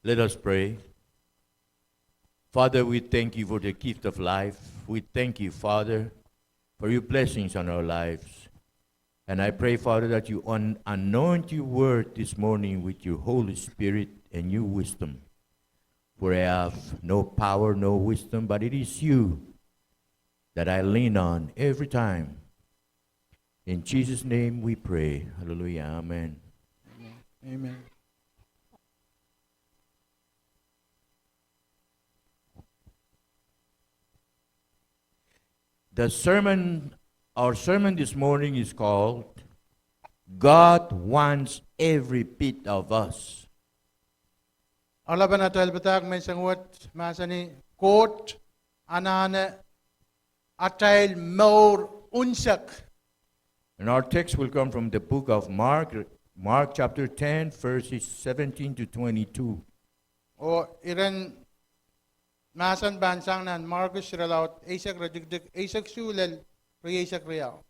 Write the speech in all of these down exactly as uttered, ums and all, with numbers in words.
Let us pray. Father, we thank you for the gift of life. We thank you, Father, for your blessings on our lives. And I pray, Father, that you un- anoint your word this morning with your Holy Spirit and your wisdom. For I have no power, no wisdom, but it is you that I lean on every time. In Jesus' name we pray. Hallelujah. Amen. Amen. The sermon, our sermon this morning is called God Wants Every Bit of Us. Oaralapen atail padahk menseng wet mahsanih, Koht anahne atail mour unsek. And our text will come from the book of Mark, Mark chapter ten, verses seventeen to twenty-two. Oh iren mahsen pahn sang nan Markus irelaud eisek, iretikitik eisek isuh lel rieisek riau.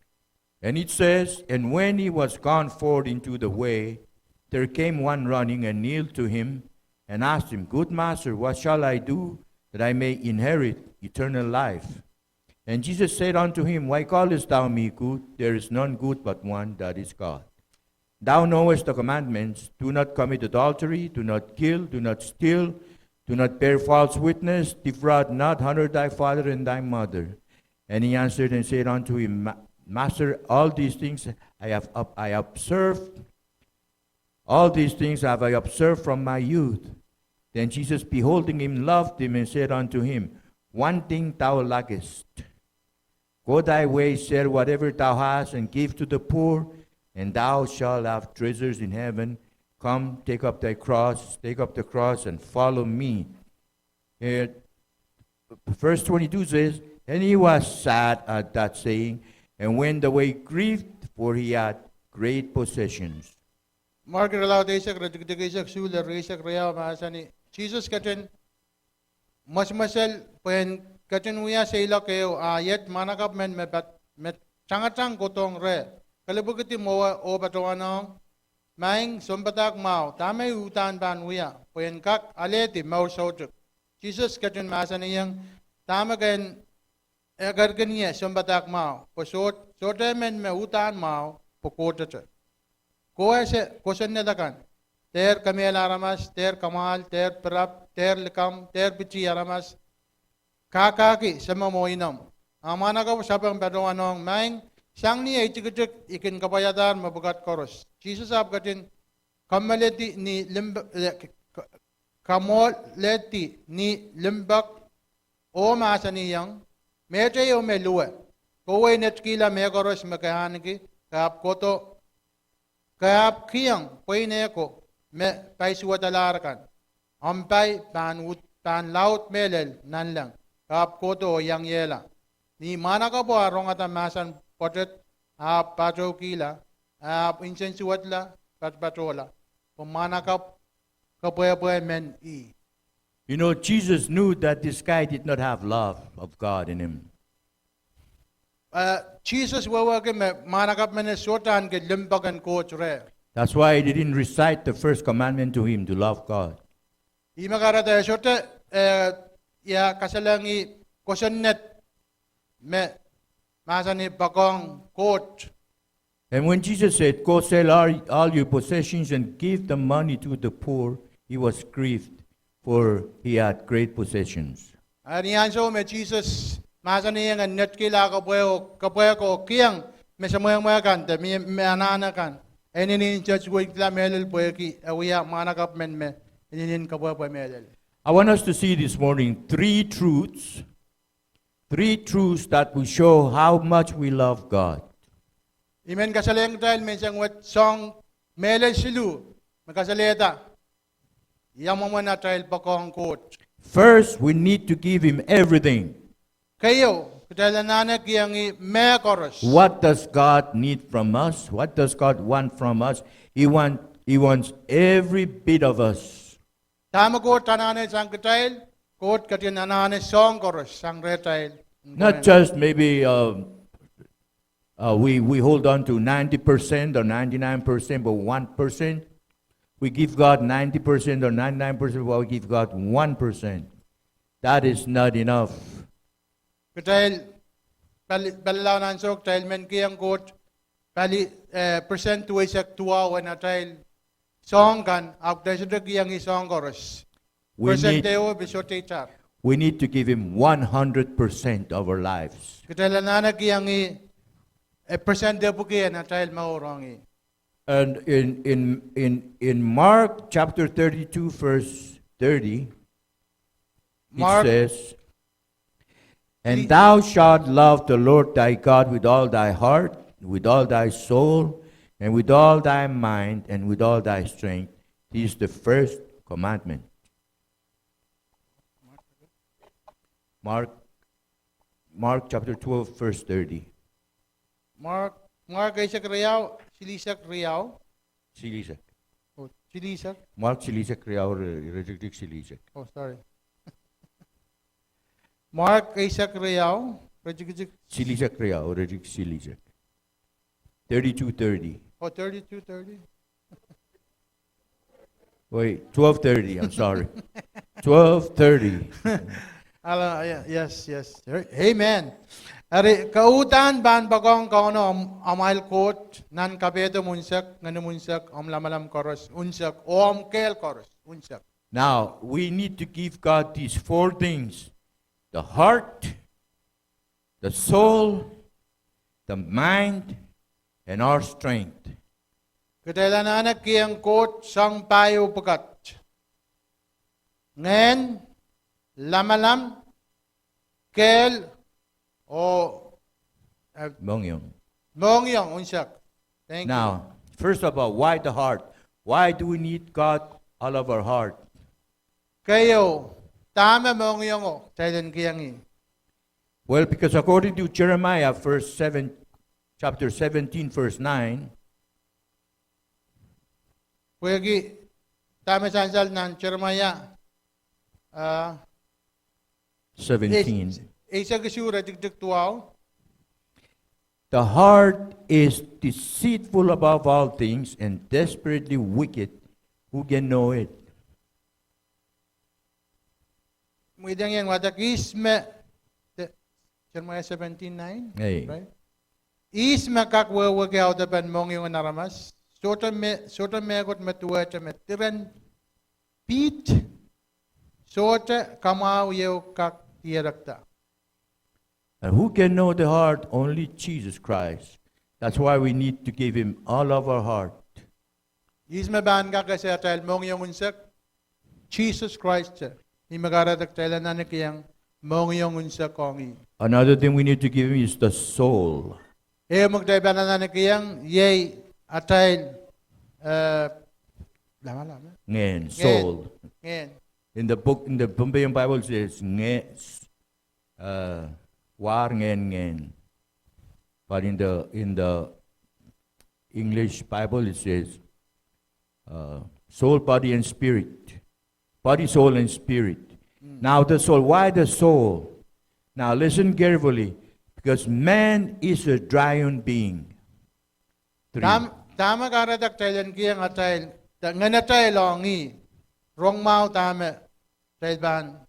And it says, And when he was gone forth into the way, there came one running and kneeled to him and asked him, 'Good master, what shall I do that I may inherit eternal life?' And Jesus said unto him, 'Why callest thou me good? There is none good but one, that is God. Thou knowest the commandments: 'Do not commit adultery, do not kill, do not steal, do not bear false witness, defraud not, honor thy father and thy mother.' And he answered and said unto him, 'Ma- Master, all these things I have ob- I observed, all these things have I observed from my youth.' Then Jesus, beholding him, loved him and said unto him, 'One thing thou lackest. Go thy way, sell whatever thou hast, and give to the poor, and thou shalt have treasures in heaven. Come, take up thy cross, take up the cross, and follow me.' And verse twenty-two says, And he was sad at that saying, and went away grieved, for he had great possessions. Mark irelaud eisek, iretikitik eisek isuh lel rieisek riau mahsanih, Sises ketin mwesmwesel pwehn ketin wia seiloak ehu, a iet mwahnakapw men me pat- me tangatang kohdohng reh, kelehpwikihdi mwowe oh patohwanohng, Maing, sounpadahk mwahu, dahme I uhdahn pahn wia pwehn kak alehdi mour soutuk? Sises ketin mahsanihong, Dahme ke en ekerkin ie sounpadahk mwahu? Pwe soh- sohte emen me uhdahn mwahu pwe Kohtete. Kowe ese kosonned akan: dehr kemehl aramas, dehr kamwahl, dehr pirap, dehr likamw, dehr pitih aramas, kahkahki semomw oh inamw. A mwahnakapwo sapeng patohwanohng, Maing, sang ni ei tikitik I kin kapwaiadahr mepwukat koaros. Sises ahpw ketin kamwalehdi ni limp- eh, ka- kamwalehdi ni limpoak oh mahsanihong, Mehteieu me luwe, kowei netkihla mehkoaros me ke ahneki, ke ahpw kohdo- ke ahpw kihong pweine ko me paisuwedalahr kan, omw pai pahn laud mehlel nanleng, ke ahpw kohdo oh iangiehla. Ni mwahnakapwo ah rongada mahsen pwoatet, a ahpw pahtoukihla, a ahpw nsensuwedla, patpatohla, pwe mwahnakapw kepwehpwe men ih. You know, Jesus knew that this guy did not have love of God in him. Eh, Sises wehwehki me mwahnakapw men e sohte ahneki limpoak en Koht reh. That's why he didn't recite the first commandment to him to love God. Ih me kahrehda e sohte, eh, ia kasalehng ih kosonned me mahsanih poakohng Koht. And when Jesus said, Go sell all, all your possessions and give the money to the poor, he was grieved, for he had great possessions. A ni ansou me Sises mahsanihong en netkihla ah kepwehk oh- kepwehk oh kihong me semwehmwe kan de mie- me anahne kan, e inenen nsensuwedkihla mehlel pwehki e wia mwahnakapw men me inenen kepwehpwe mehlel. I want us to see this morning three truths, three truths that will show how much we love God. I men kasalehiong kitail menseng wet soahng mehlel siluh me kasalehda ia mwomwen atail poakohng Koht. First, we need to give him everything. Keieu, kitail anahne kihong ih mehkoaros. What does God need from us? What does God want from us? He want- he wants every bit of us. Dahme Koht anahne sang kitail? Koht ketin anahne soahng koaros sang rehtail. Not just maybe, uh, uh, we- we hold on to ninety percent or ninety-nine percent, but one percent. We give God ninety percent or ninety-nine percent, but we give God one percent. That is not enough. Kitail, pali, palilaud ansou kitail men kihong Koht pali, eh, percent duweisek duwau en atail soahng kan, ahpw kitail sohte kihong ih soahng koaros. We percent need, ehu pil sohte itar. We need to give him one hundred percent of our lives. Kitail anahne kihong ih, eh, percent epwiki en atail mour ong ih. And in, in, in, in Mark chapter thirty-two, verse thirty, it Mark says, "And thou shalt love the Lord thy God with all thy heart, with all thy soul, and with all thy mind, and with all thy strength. This is the first commandment." Mark, Mark chapter twelve, verse thirty. Mark, Mark eisek riau, silihsek riau. Silihsek. Oh, silihsek. Mark silihsek riau, re-, iretikitik silihsek. Oh, sorry. Mark eisek riau, iretikitik. Silihsek riau, iretikitik silihsek. Thirty-two thirty. Oh, thirty-two thirty. Wait, twelve thirty, I'm sorry. Twelve thirty. Ala, ye-, yes, yes. Amen. Eri, ke uhdahn pahn poakohng Kauno amw-, amwail Koht nan kapehdomw unsek, ngenomw unsek, omw lamalam koaros unsek, oh omw kehl koaros unsek. Now, we need to give God these four things: the heart, the soul, the mind, and our strength. Kitail anahne kihong Koht soahng pahieu pwukat. Ngehn, lamalam, kehl, oh, eh, mohngiong. Mohngiong unsek. Thank you. Now, first of all, why the heart? Why do we need God all of our heart? Keieu, dahme mohngiong o kitail en kihong ih? Well, because according to Jeremiah, verse seven, chapter seventeen, verse nine. Pwehki dahme sansal nan Jeremiah, ah, seventeen. Eis-, eisek isuh iretikitik duwau. The heart is deceitful above all things and desperately wicked. Who can know it? Mwideng ien wadek ihs me, the, Jeremiah seventeen nine, hey, right? Ihs me kak wehwehki audepen mohngiong en aramas, sohte me, sohte mehkot me duwehte me diren piht, sohte kamwahu ieu kak dierekda. And who can know the heart? Only Jesus Christ. That's why we need to give him all of our heart. Ihs me pahn kak ese atail mohngiong unsek? Sises Krais. Ih me kahrehda kitail anahne kihong mohngiong unsek ong ih. Another thing we need to give him is the soul. Ehu me kitail pahn anahne kihong iei atail, eh, lamalam, eh? Ngehn, soul. Ngehn. In the book, in the Pohnpeian Bible it says nge-, uh, war ngehn ngehn. But in the, in the English Bible, it says, uh, soul, body, and spirit. Body, soul, and spirit. Mm. Now the soul. Why the soul? Now listen carefully, because man is a triune being. Three. Dahme, dahme kahrehda kitail en kihong atail, da-, ngenatail ong ih? Rong mwahu dahme kitail pahn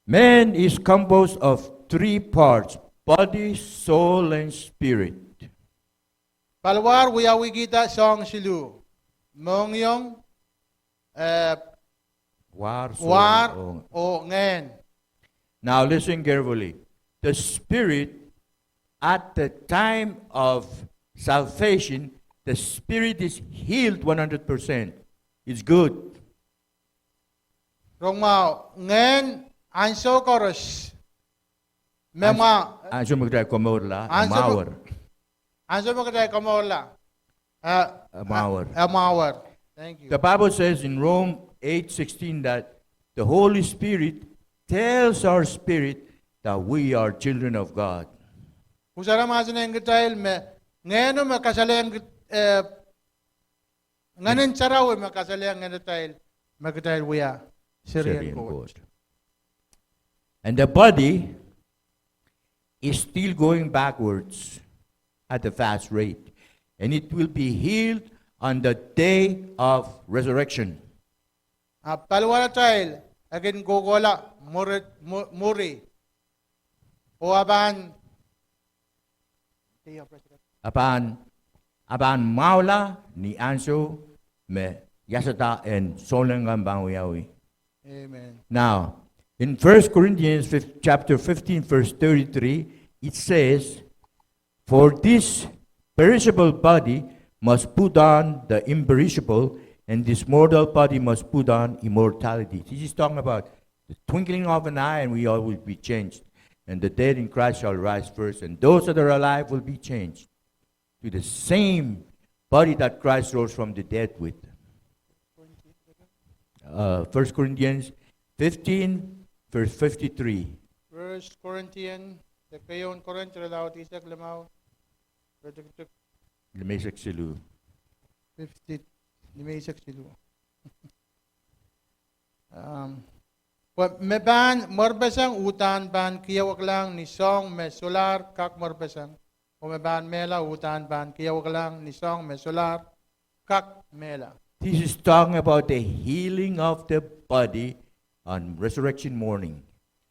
Man is composed of three parts, body, soul, and spirit. Paliwar wiawihkihda soahng siluh. Mohngiong, eh, war, soul, war, oh, oh ngehn. Now listen carefully. The spirit, at the time of salvation, the spirit is healed one hundred percent. It's good. Rong mwahu, ngehn ansou koaros. Me mwa-, ansou me kitail komourla, ansou me, mwahuer. Ansou me kitail komourla, eh, eh, mwahuer. Eh, mwahuer. Thank you. The Bible says in Rome eight sixteen that the Holy Spirit tells our spirit that we are children of God. Pwuhk Sarawi mahsanihong kitail me ngehno me kasalehiong kit-, eh, Ngehn Sarawi me kasalehiong ngenatail me kitail wia serien Koht. And the body is still going backwards at a fast rate. And it will be healed on the day of resurrection. A paliwaratail e kin kohkohla mwuri, mw-, mwuri. Oh a pahn, a pahn, a pahn mwahula ni ansou me iasada en souleng kan pahn wiawi. Amen. Now, in First Corinthians fif-, chapter fifteen, verse thirty-three, it says, "For this perishable body must put on the imperishable, and this mortal body must put on immortality." This is talking about the twinkling of an eye, and we all will be changed. "And the dead in Christ shall rise first, and those that are alive will be changed to the same body that Christ rose from the dead with." Uh, First Corinthians fifteen, verse fifty-three. First Corinthians, the keieun Korint irelaud eisek limau, iretikitik, limeisek siluh. Fifty, limeisek siluh. Um, pwe me pahn mwerpeseng uhdahn pahn kieweklahng ni soahng me solahr kak mwerpeseng, oh me pahn mehla uhdahn pahn kieweklahng ni soahng me solahr kak mehla. This is talking about the healing of the body on resurrection morning.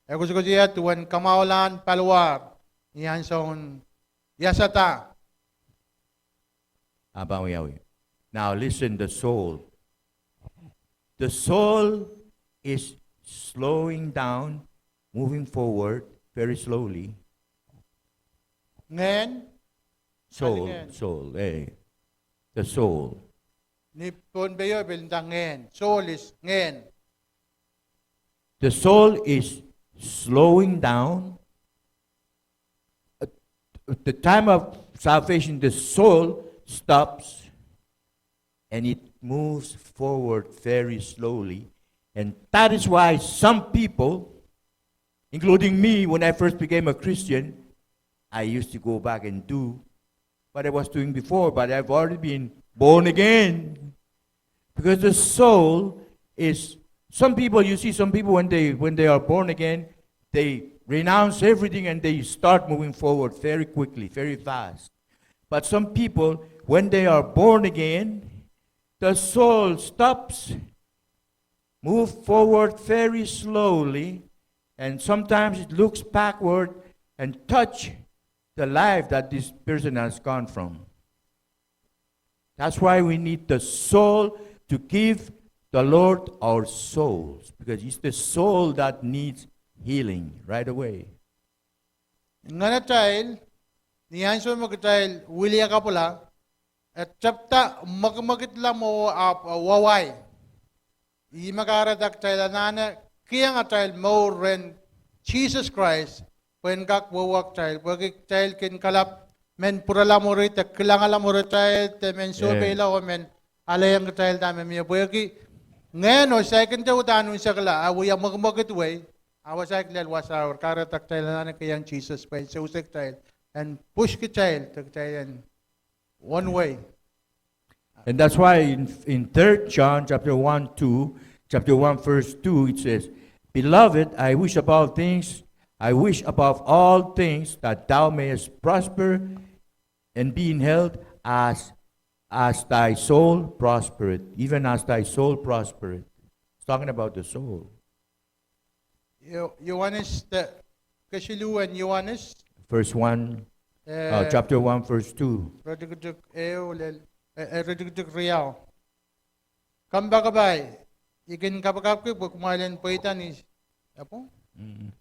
E koasokoasoia duwen kamwahulahn paliwar ni ansoun iasada. A pahn wiawi. Now listen, the soul. The soul is slowing down, moving forward very slowly. Ngehn? Soul, ngehn. Soul, eh. The soul. Ni Pohnpei o pil nda ngehn. Soul is ngehn. The soul is slowing down. At, at the time of salvation, the soul stops and it moves forward very slowly. And that is why some people, including me, when I first became a Christian, I used to go back and do what I was doing before, but I've already been born again. Because the soul is, some people, you see, some people, when they, when they are born again, they renounce everything and they start moving forward very quickly, very fast. But some people, when they are born again, the soul stops, move forward very slowly, and sometimes it looks backward and touch the life that this person has gone from. That's why we need the soul to give the Lord our souls, because it's the soul that needs healing right away. Ngenatail, ni ansou me kitail wiliakapwala, e tepda mwekimwekidla mwo ahpw wawai. Ih me kahrehda kitail anahne kihong atail mour rehn Sises Krais, pwe en kak wehwehkitail, pwehki kitail kin kalap men pwurala mwuri de kilangala mwuritail de men sohpeila oh men alehiong kitail dahme mie, pwehki ngehno saikinte uhdahn unsekla, a wia mwekimwekid wei, a wia saik lel wasa, oh kahrehda kitail anahne kihong Sises pwe en sewese kitail, en pwush kitail, de kitail en one way. And that's why in, in Third John chapter one, two, chapter one, verse two, it says, "Beloved, I wish above things, I wish above all things that thou mayest prosper and be in health as, as thy soul prospereth, even as thy soul prospereth." It's talking about the soul. Yo-, Ioanes de, kesiluh en Ioanes. Verse one, eh, uh, chapter one, verse two. Iretikitik ehu lel, eh, eh, iretikitik riau. Kompoakepahi, I kin kapakapki pwe kumwail en pweida ni, apo? Mm.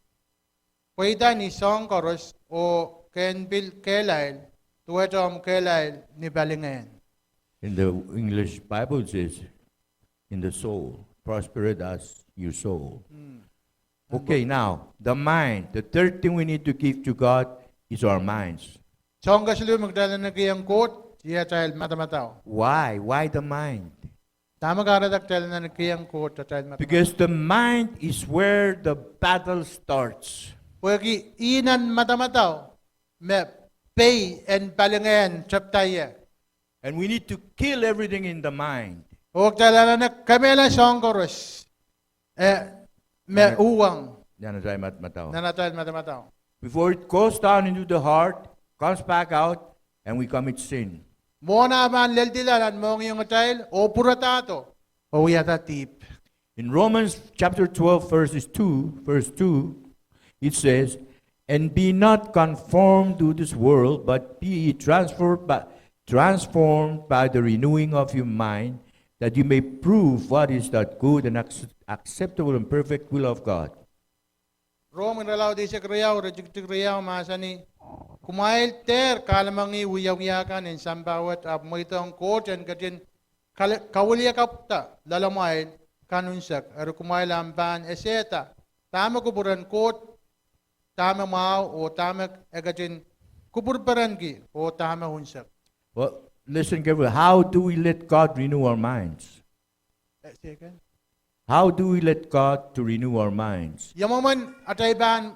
Pweida ni soahng koaros oh ken pil kehlail, duwehte omw kehlail ni palingehn. In the English Bible it says, in the soul. Prosper it as your soul. Mm. Okay, now, the mind. The third thing we need to give to God is our minds. Soahng kesiluh me kitail anahne kihong Koht, iei atail madamadau. Why? Why the mind? Dahme kahrehda kitail anahne kihong Koht atail madamadau? Because the mind is where the battle starts. Pwehki ih nan madamadau me pei en palingehn tepda ie. And we need to kill everything in the mind. Oh kitail anahne kemehla soahng koaros, eh, me uhwong nan atail madamadau. Nan atail madamadau. Before it goes down into the heart, comes back out, and we commit sin. Mwohn ah pahn lel dila nan mohngiong atail oh pwuradahdo oh wiahda dihp. In Romans chapter twelve, verses two, verse two, it says, "And be not conformed to this world, but be ye transformed by, transformed by the renewing of your mind, that you may prove what is that good and acce-, acceptable and perfect will of God." Rom irelaud eisek riau, iretikitik riau mahsanih, kumwail dehr kahlemengih wiewia kan en sampah wet, ahpw mweidohng Koht en ketin kale-, kawiliakapwada loalamwail kan unsek. Eri kumwail ahpw pahn esehda dahme kupwuren Koht, dahme mwahu, oh dahme e ketin kupwurperenki, oh dahme unsek. Well, listen carefully. How do we let God renew our minds? Eh, say again. How do we let God to renew our minds? Ia mwomwen atail pahn,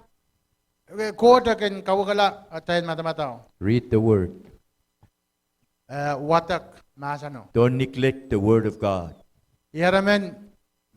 eh, Koht e kin kawekala atail madamadau? Read the word. Eh, wadek mahseno. Don't neglect the word of God. Eremen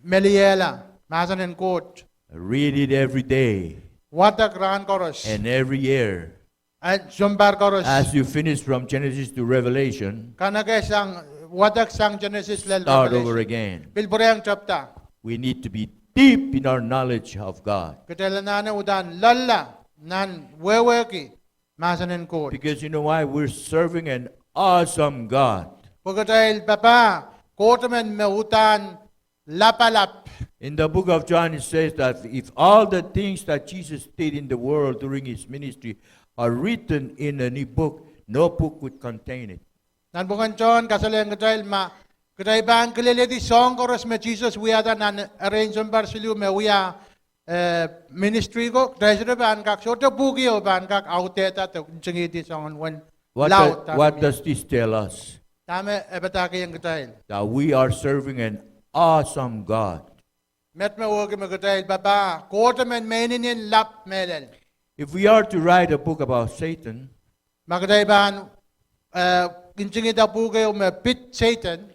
meliehla mahsen en Koht. Read it every day. Wadek rahn koaros. And every year. Eh, sounpar koaros. As you finish from Genesis to Revelation, kaneke sang, wadek sang Genesis lel Revelation. Start over again. Pil pwurehng tepda. We need to be deep in our knowledge of God. Kitail anahne uhdahn loalla nan wehwehki mahsen en Koht. Because you know why? We're serving an awesome God. Pwe kitail papah Koht emen me uhdahn lapalap. In the book of John, it says that if all the things that Jesus did in the world during his ministry are written in a new book, no book would contain it. Nan pwuken John kasalehng kitail ma kitail pahn kilelehdi soahng koaros me Sises wiahda nan erein sounpar siluh me wia, eh, ministry ko, kitail sohte pahn kak, sohte pwuhk ieu pahn kak audehda de ntingihdi soangen uwen laud. What does this tell us? Dahme e padahkihong kitail? That we are serving an awesome God. Met me wehwehki me kitail papah Koht emen me inenen lap mehlel. If we are to write a book about Satan, ma kitail pahn, eh, ntingihda pwuhk ieu me pid Sehdan,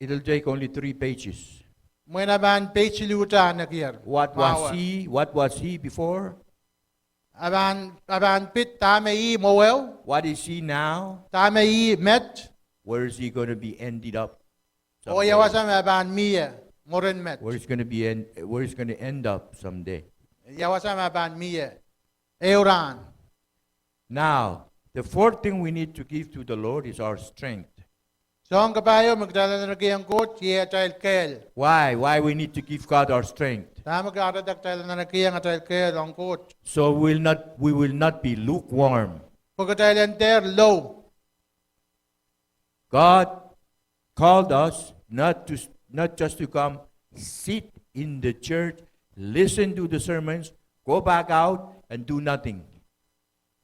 it'll take only three pages. Mwein e pahn page siluhte nekier. What was he? What was he before? E pahn, e pahn pid dahme ih mwoweo. What is he now? Dahme ih met. Where is he gonna be ended up someday? Oh ia wasa me e pahn mie mwurin met? Where he's gonna be en-, where he's gonna end up someday? Ia wasa me e pahn mie ehu rahn? Now, the fourth thing we need to give to the Lord is our strength. Soahng kapahieu me kitail anahne kihong Koht iei atail kehl. Why? Why we need to give God our strength? Dahme kahrehda kitail anahne kihong atail kehl ong Koht? So we will not, we will not be lukewarm. Pwe kitail en dehr lou. God called us not to, not just to come sit in the church, listen to the sermons, go back out and do nothing.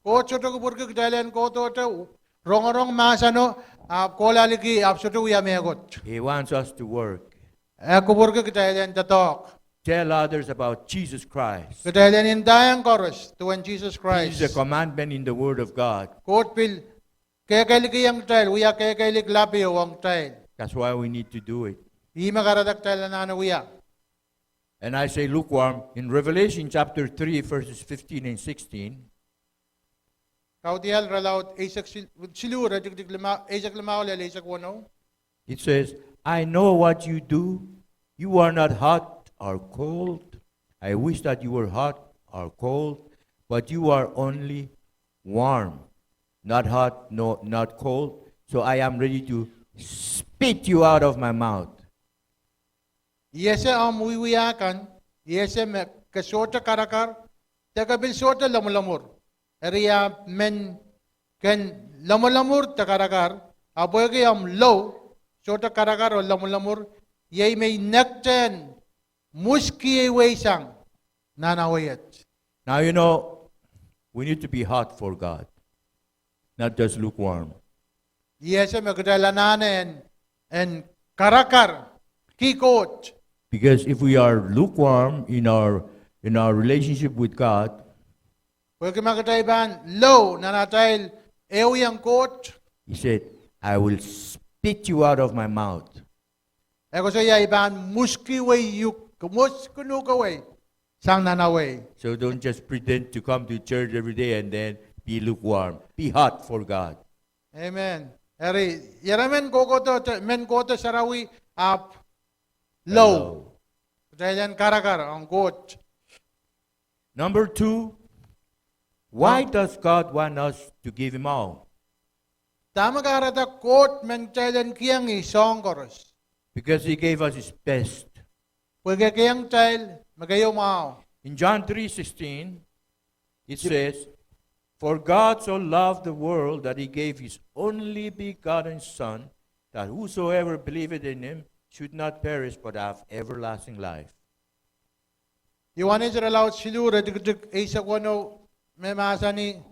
Koht sohte kupwurki kitail en kohdohte rongorong mahseno, ahpw kohla liki, ahpw sohte wia mehkot. He wants us to work. E kupwurki kitail en doadoahk. Tell others about Jesus Christ. Kitail en ndaiong koaros duwen Sises Krais. This is a commandment in the Word of God. Koht pil kehkehlikihong kitail, wia kehkehlik lap ieu ong kitail. That's why we need to do it. Ihme kahrehda kitail anahne wia. And I say lukewarm, in Revelation chapter three, verses fifteen and sixteen, Kaudiahl irelaud eisek sil-, siluh, iretikitik lima, eisek limau lel eisek weneu. It says, "I know what you do. You are not hot or cold. I wish that you were hot or cold, but you are only warm, not hot, no, not cold. So I am ready to spit you out of my mouth." I ese omw wiewia kan, I ese me ke sohte karakar, de ke pil sohte lemwulemwur. Eri ahpw men ken lemwulemwur de karakar, ahpw pwehki omw lou, sohte karakar oh lemwulemwur, iei me I nektehn mwuskiewiei sang nan awa iet. Now you know, we need to be hot for God, not just lukewarm. I ese me kitail anahne en, en karakar ki Koht. Because if we are lukewarm in our, in our relationship with God, pwehki ma kitail pahn lou nan atail ehuiong Koht, He said, "I will spit you out of my mouth." E koasoia, I pahn mwuskiwei uhk, mwuskin uhkewei sang nan awei. So don't just pretend to come to church every day and then be lukewarm. Be hot for God. Amen. Eri, ieremen kohkohdo, men kohdo sarawi ahpw lou. Lou. Kitail en karakar ong Koht. Number two, why does God want us to give Him all? Dahme kahrehda Koht men kitail en kiheng ih soahng koaros? Because He gave us His best. Pwehki e kiheng kitail me keieu mwahu. In John three sixteen, it says, "For God so loved the world that He gave His only begotten Son, that whosoever believeth in Him should not perish but have everlasting life." Ioanes irelaud siluh, iretikitik eisek weneu, me mahsanih,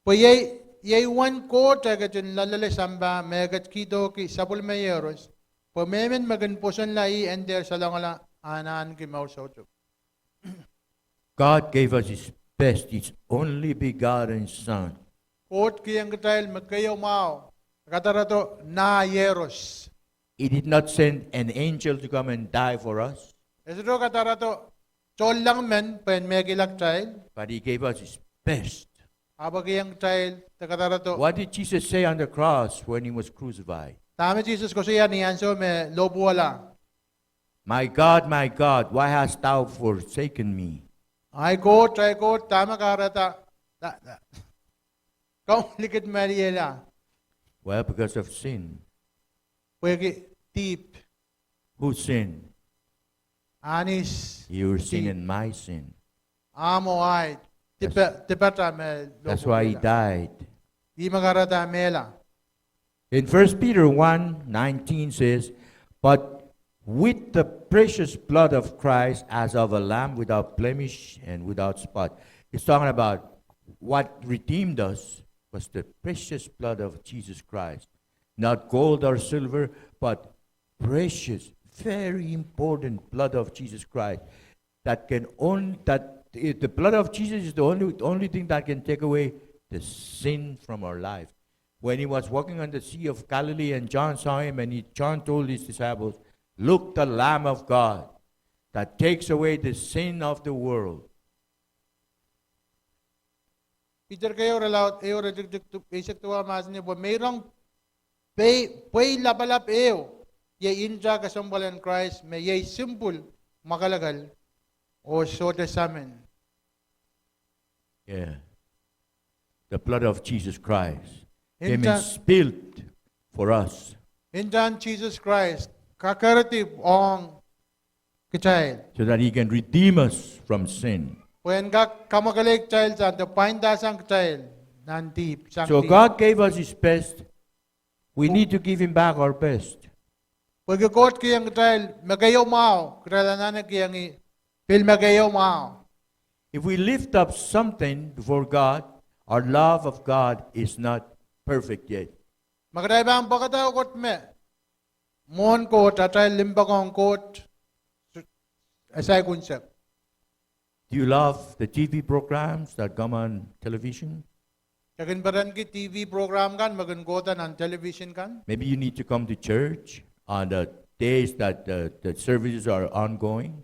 Pwe iei, iei uwen Koht eh ketin loalloale sampah, me e ketikihdo ki sapwellime iehros, pwe mehmen me kin pwosonla ih en dehr salongala, a en ahneki mour soutuk. God gave us His best, His only begotten Son. Koht kiheng kitail me keieu mwahu, kadarodo nah iehros. He did not send an angel to come and die for us. E sohte kadarodo tohnleng men pwehn mehkihla kitail. But He gave us His best. Ahpw e kiheng kitail de kadarodo. What did Jesus say on the cross when He was crucified? Dahme Sises koasoia ni ansou me lohpwuwala? My God, my God, why hast thou forsaken me? Ahi Koht, ahi Koht, dahme kahrehda, da, da, komw likidmeliehla? Well, because of sin. Pwehki dihp. Whose sin? Anahn. Your sin and my sin. Ahmw oh ahi. Dipe-, dipata me lohpwuwala. That's why He died. Ihme kahrehda e mehla. In First Peter one nineteen says, "But with the precious blood of Christ as of a lamb without blemish and without spot." It's talking about what redeemed us was the precious blood of Jesus Christ. Not gold or silver, but precious, very important blood of Jesus Christ. That can only, that, eh, the blood of Jesus is the only, only thing that can take away the sin from our life. When He was walking on the Sea of Galilee and John saw Him, and he, John told his disciples, "Look, the Lamb of God that takes away the sin of the world." Piter keieu irelaud ehu, iretikitik eisek duwau mahsanih, pwe meirong pei, pweilapalap ehu, iei nta kesempwal en Krais, me iei simple, mwakelekel, oh sohte samin. Yeah. The blood of Jesus Christ came and spilled for us. Ntahn Sises Krais kakerdi ong kitail. So that He can redeem us from sin. Pwe en kak kamwakelei kitail sang de pwaindasang kitail nan dihp, sang dihp. So God gave us His best. We need to give Him back our best. Pwehki Koht kiheng kitail me keieu mwahu, kitail anahne kiheng ih pil me keieu mwahu. If we lift up something before God, our love of God is not perfect yet. Ma kitail pahn pwekada ehu koht me mwohn Koht, atail limpoak ong Koht, e saik unsek. Do you love the T V programs that come on television? Ke kin perenki T V program kan me kin kohda nan television kan. Maybe you need to come to church on the days that the, the services are ongoing.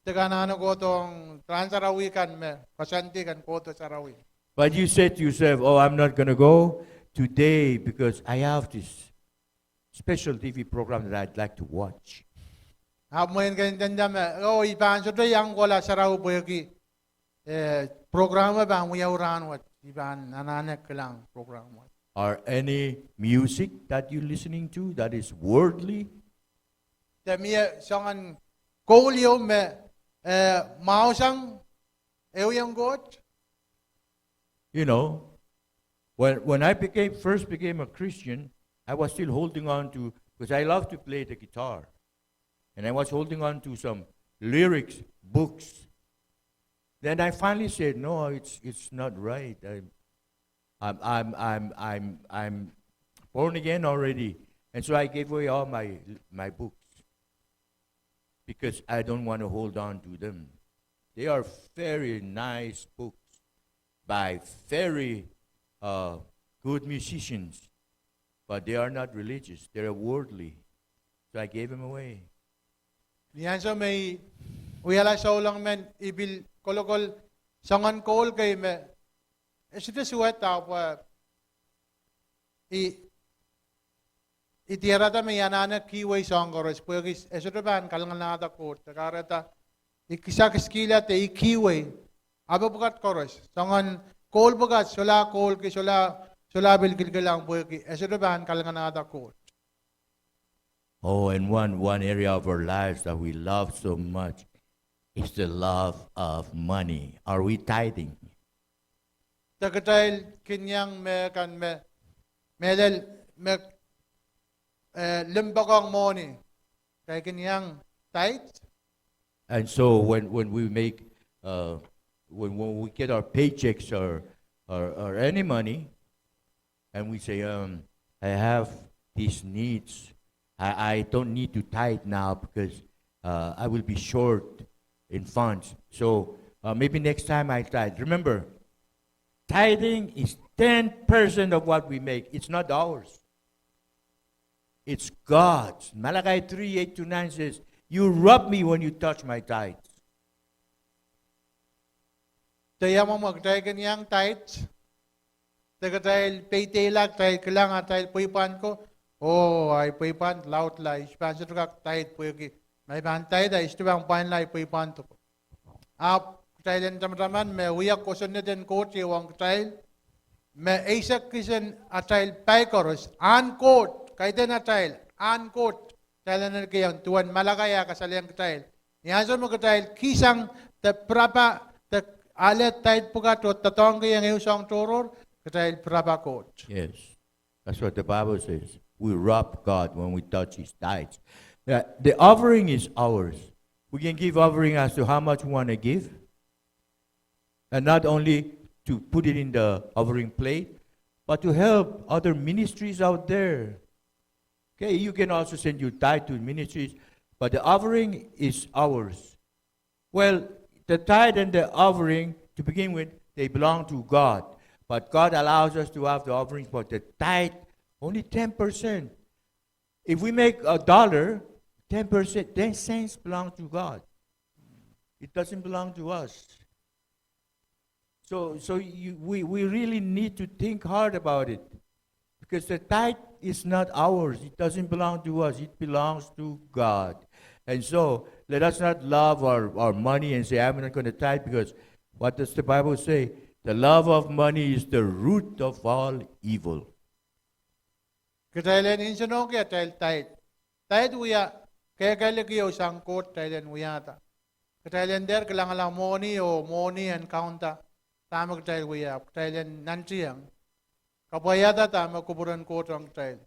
De ke anahne kohdohng rahn sarawi kan me koasoandi kan kohdo sarawi. But you said to yourself, "Oh, I'm not gonna go today because I have this special T V program that I'd like to watch." Ahpw mwein ke ndinda me, "Oh, I pahn sohte iang kohla sarawi pwehki, eh, program me pahn wiawi rahnwet, I pahn anahne kilang program wet." Or any music that you're listening to that is worldly? De mie soangen koul ieu me, eh, mwahusang ehu iang Koht? You know, when, when I became, first became a Christian, I was still holding on to, because I love to play the guitar. And I was holding on to some lyrics books. Then I finally said, "No, it's, it's not right. I, I'm, I'm, I'm, I'm, I'm born again already." And so I gave away all my, my books because I don't want to hold on to them. They are very nice books by very, uh, good musicians, but they are not religious. They're worldly. So I gave them away. Ni ansou me I wiahla souleng men, I pil kolokol soangen koul kei me e sohte suwed ahpw, eh, i, i diarada me I anahne kihwei soahng koaros, pwehki e sohte pahn kalinganahda Koht. De kahrehda, I kisakis kihla de I kihwei. Ahpw pwukat koaros, soangen koul pwukat, solahr koul ki, solahr, solahr pil kilikilang pwehki e sohte pahn kalinganahda Koht. Oh, and one, one area of our lives that we love so much is the love of money. Are we tithing? De kitail kin iang me kan me, mehlel me, eh, limpoakohng mwohni. Kitail kin iang tithe. And so when, when we make, uh, when, when we get our paychecks or, or, or any money, and we say, um, I have these needs. I, I don't need to tithe now because, uh, I will be short in funds. So, uh, maybe next time I tithe. Remember, tithing is ten percent of what we make. It's not ours. It's God's. Malachi three, eight to nine says, you rob me when you touch my tithes. De ia mwomwen kitail kin iang tithe? De kitail peidehla, kitail kilang atail pweipwand ko. Oh, ahi pweipwand laudla, I pahn sohte kak tithe pwehki ma I pahn tithe, I sohte pahn pwainla ahi pweipwand ko. Ahpw kitail en tamataman me wia kosonned en Koht ieuang kitail, me eisek kisehn atail pai koaros, ahn Koht, kaidehn atail, ahn Koht, kitail en kihong duwen Malachi a kasalehiong kitail. Ni ansou me kitail kihsang de pirapa, de ale tithe pwukat oh doadoahngkihong ehu soahng tohrohr, kitail pirapa Koht. Yes. That's what the Bible says. We rob God when we touch his tithes. The, the offering is ours. We can give offering as to how much we want to give. And not only to put it in the offering plate, but to help other ministries out there. Okay, you can also send your tithe to ministries, but the offering is ours. Well, the tithe and the offering, to begin with, they belong to God. But God allows us to have the offerings, but the tithe, only ten percent. If we make a dollar, ten percent, ten cents belong to God. It doesn't belong to us. So, so you, we, we really need to think hard about it. Because the tithe is not ours. It doesn't belong to us. It belongs to God. And so, let us not love our, our money and say, I'm not going to tithe, because what does the Bible say? The love of money is the root of all evil. Kitail en nsenohki atail tithe. Tithe wia kehkehlik ieu sang Koht kitail en wiahda. Kitail en dehr kilangala mwohni oh mwohni en kaunda dahme kitail wia, kitail en nantihong, kapwaiada dahme kupwuren Koht ong kitail.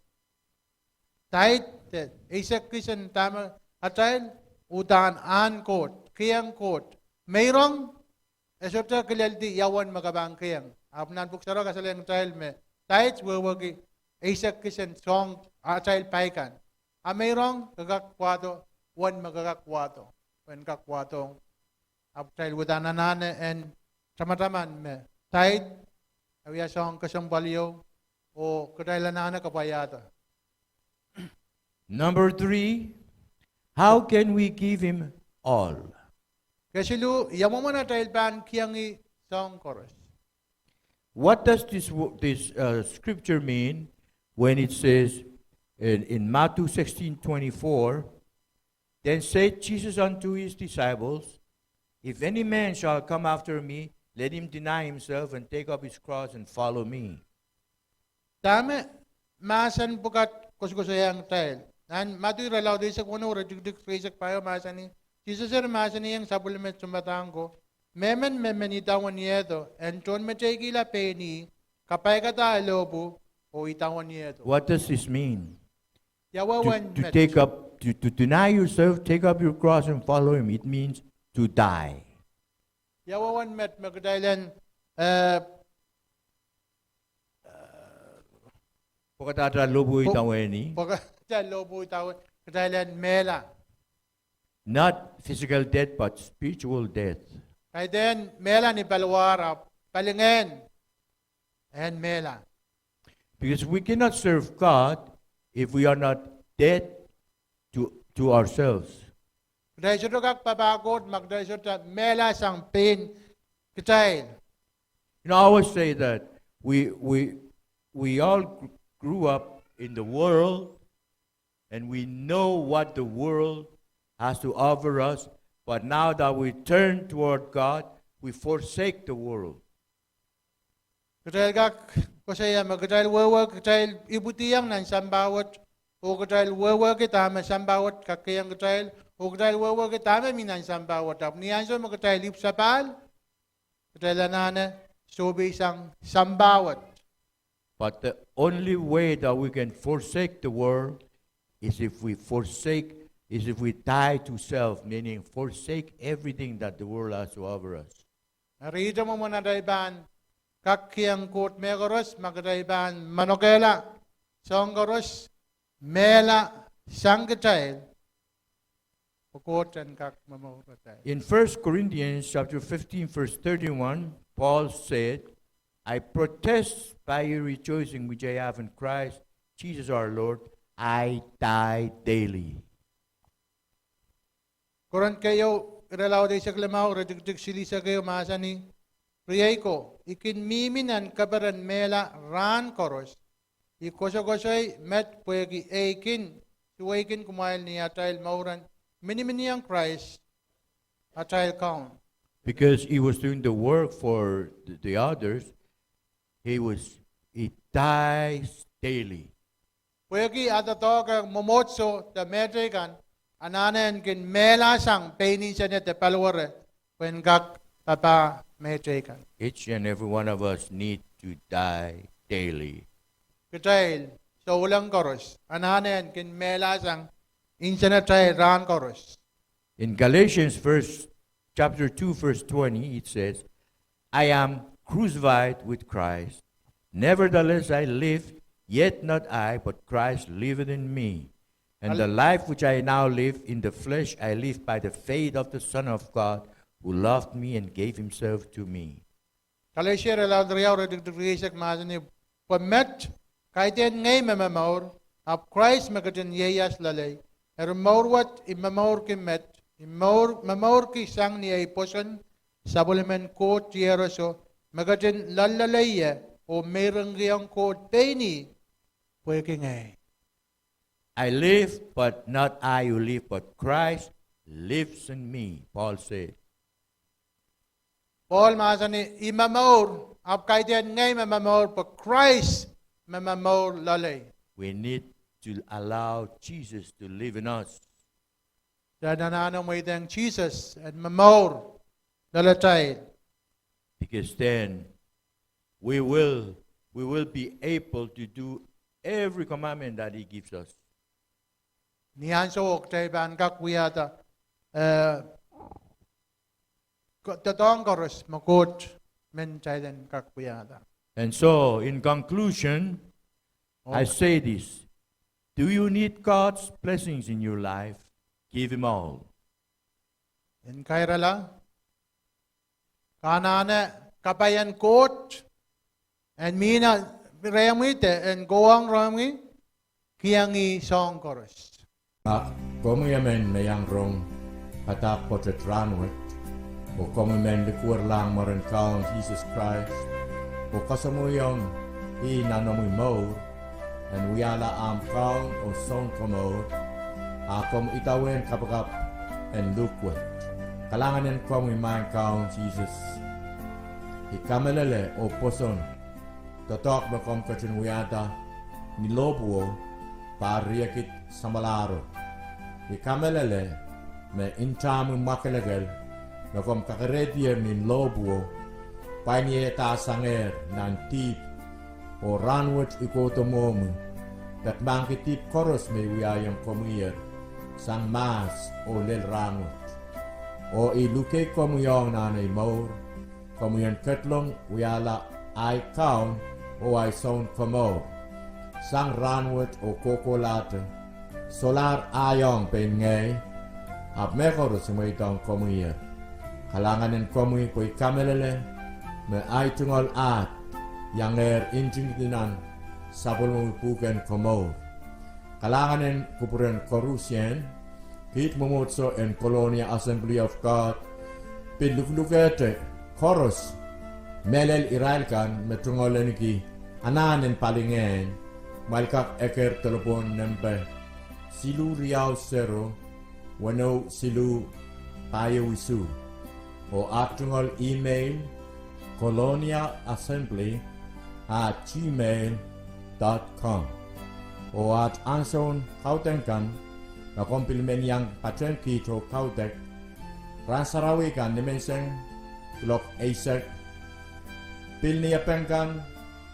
Tithe, eisek kisehn dahme atail, uhdahn ahn Koht, kihong Koht. Meirong, e sohte kileldi ia uwen me ke pahn kihong. Ahpw nan Pwuhk Sarawi kasalehiong kitail me tithe wehwehki eisek kisehn soahng atail pai kan. A meirong ke kak wahdo uwen me ke kak wahdo, uwen kak wahdohng. Ahpw kitail uhdahn anahne en tamataman me tithe e wia soahng kesempwal ieu, oh kitail anahne kapwaiada. Number three, how can we give him all? Kesiluh, ia mwomwen atail pahn kihong ih soahng koaros? What does this, wo- this uh, scripture mean when it says in, in Matthew sixteen twenty-four, then said Jesus unto his disciples, if any man shall come after me, let him deny himself and take up his cross and follow me. Dahme mahsen pwukat kosokosoiahng kitail? Nan Madiu irelaud eisek weneu, iretikitik rieisek pahieu mahsanih, Sises eri mahsanihong sapwellime tohnpadahk ko, mehmen me men idawehn iehdo, en tohnmeteikihla pein ih, kapaikada eh lohpwu, oh idawehn iehdo. What does this mean? Ia wehwehn met? To take up, to, to deny yourself, take up your cross and follow him. It means to die. Ia wehwehn met me kitail en, eh, pwekada atail lohpwu oh idawehn ih? Pwekada lohpwu oh idawehn, kitail en mehla. Not physical death, but spiritual death. Kaidehn mehla ni paliwar, ahpw palingehn en mehla. Because we cannot serve God if we are not dead to, to ourselves. Kitail sohte kak papah Koht ma kitail sohte mehla sang pein kitail. can always say that we, we, we all gr-, grew up in the world, and we know what the world has to offer us, but now that we turn toward God, we forsake the world. Kitail kak koasoia me kitail wehwehki, kitail ipwidiong nan sampah wet, oh kitail wehwehki dahme sampah wet kak kihong kitail, oh kitail wehwehki dahme mi nan sampah wet. Ahpw ni ansou me kitail ipwsapahl, kitail anahne sohpeisang sampah wet. But the only way that we can forsake the world is if we forsake, is if we die to self, meaning forsake everything that the world has to offer us. Eri ihte mwomwen atail pahn kak kihong Koht mehkoaros, ma kitail pahn manokehla soahng koaros, mehla sang kitail, pwe Koht en kak momourki atail. In First Corinthians chapter fifteen, verse thirty-one, Paul said, "I protest by your rejoicing which I have in Christ Jesus our Lord, I die daily." Korint keieu, irelaud eisek limau, iretikitik silihsek ehu mahsanih, Riei ko, I kin mihmi nan keperen mehla rahn koaros. I koasokoasoi met pwehki ei kin suweiki kumwail ni atail mouren miniminiong Krais, atail Kaun. Because he was doing the work for the, the others, he was, he dies daily. Pwehki e doadoahk mwomwohdiso de mehteikan, anahne en kin mehlasang pein insenede paliwere, pwe en kak papah mehteikan. Each and every one of us need to die daily. Kitail souleng koaros anahne en kin mehlasang insenatail rahn koaros. In Galatians verse, chapter two, verse twenty, it says, "I am crucified with Christ. Nevertheless I live, yet not I, but Christ liveth in me. And the life which I now live in the flesh, I live by the faith of the Son of God, who loved me and gave himself to me." Kalesia irelaud riau, iretikitik rieisek mahsanih, Pwe met, kaidehn ngehi me momour, ahpw Krais me ketin ieias loalei. Eri mour wet I momourki met, I momourki sang ni ei pwoson, sapwellimen Koht Iehroso, me ketin loalloale ie oh meiringkihong Koht pein ih pwehki ngehi. I live, but not I who live, but Christ lives in me, Paul said. Pohl mahsanih, I momour, ahpw kaidehn ngehi me momour, pwe Krais me momour loalei. We need to allow Jesus to live in us. Kitail anahne mweidehng Sises en momour loaletail. Because then we will, we will be able to do every commandment that he gives us. Ni ansouo kitail pahn kak wiahda, eh, doadoahk koaros me Koht men kitail en kak wiahda. And so, in conclusion, I say this. Do you need God's blessings in your life? Give him all. En kairala, ke anahne kapahiong Koht en mihmi rehmwi de en kohwong rehmwi? Kihong ih soahng koaros. A komwi emen me iang rong padahk pwoatet rahnwet, oh komwi men likwerlahng mwaren Kaun Sises Krais, oh kasamwoiong ih nan omwi mour en wiahla ahmw Kaun oh Sounkomour, a komw idawehn kapakap en luhk wet. Kalahngan en komwi, Maing Kaun Sises. I kamehlele oh pwoson doadoahk me komw ketin wiahda ni lohpwuo, pahr riekid samwalahro. I kamehlele me ntahmwi mwakelekel me komw kakerehdier ni lohpwuo, pwain iedahsangehr nan dihp, oh rahnwet I kohdo mwohmwi, pekmahkki dihp koaros me I wiahiong komwiher sang mahs oh lel rahnwet. Oh I luke komwi ong nan ei mour, komwi en ketlong wiahla ahi Kaun oh ahi Sounkomour. Sang rahnwet oh kohkohlahte, solahr ahi ong pein ngehi, ahpw mehkoaros I mweidohng komwiher. Kalahngan en komwi pwe I kamehlele me ahi tungoal ahd iangehr ntingdi nan sapwellimomwi pwuhken komour. Kalahngan en kupwuren koarusie, kiht mwomwohdiso en Colonia Assembly of God pil luklukehte koaros Mehlel irail kan me tungoal ahneki anahn en palingehn, kumwail kak eker delepwohn nempe siluh riau sero, weneu siluh, pahieu isuh, oh aht tungoal email, colonia assembly at gmail dot com. Oh aht ansoun kaudok kan, ma komw pil men iang patehng kiht oh kaudok, rahn sarawi kan nimenseng kuloak eisek, pil ni Niepeng kan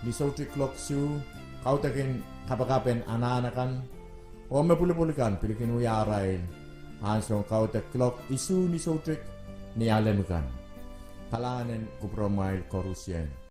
ni soutik kuloak isuh, kaudok en kapakap en anahn akan, oh me pwulopwul kan pil kin wia arail ansoun kaudok kuloak isuh ni soutik Nialem kan. Kalahngan en kupwuramwail koarusie.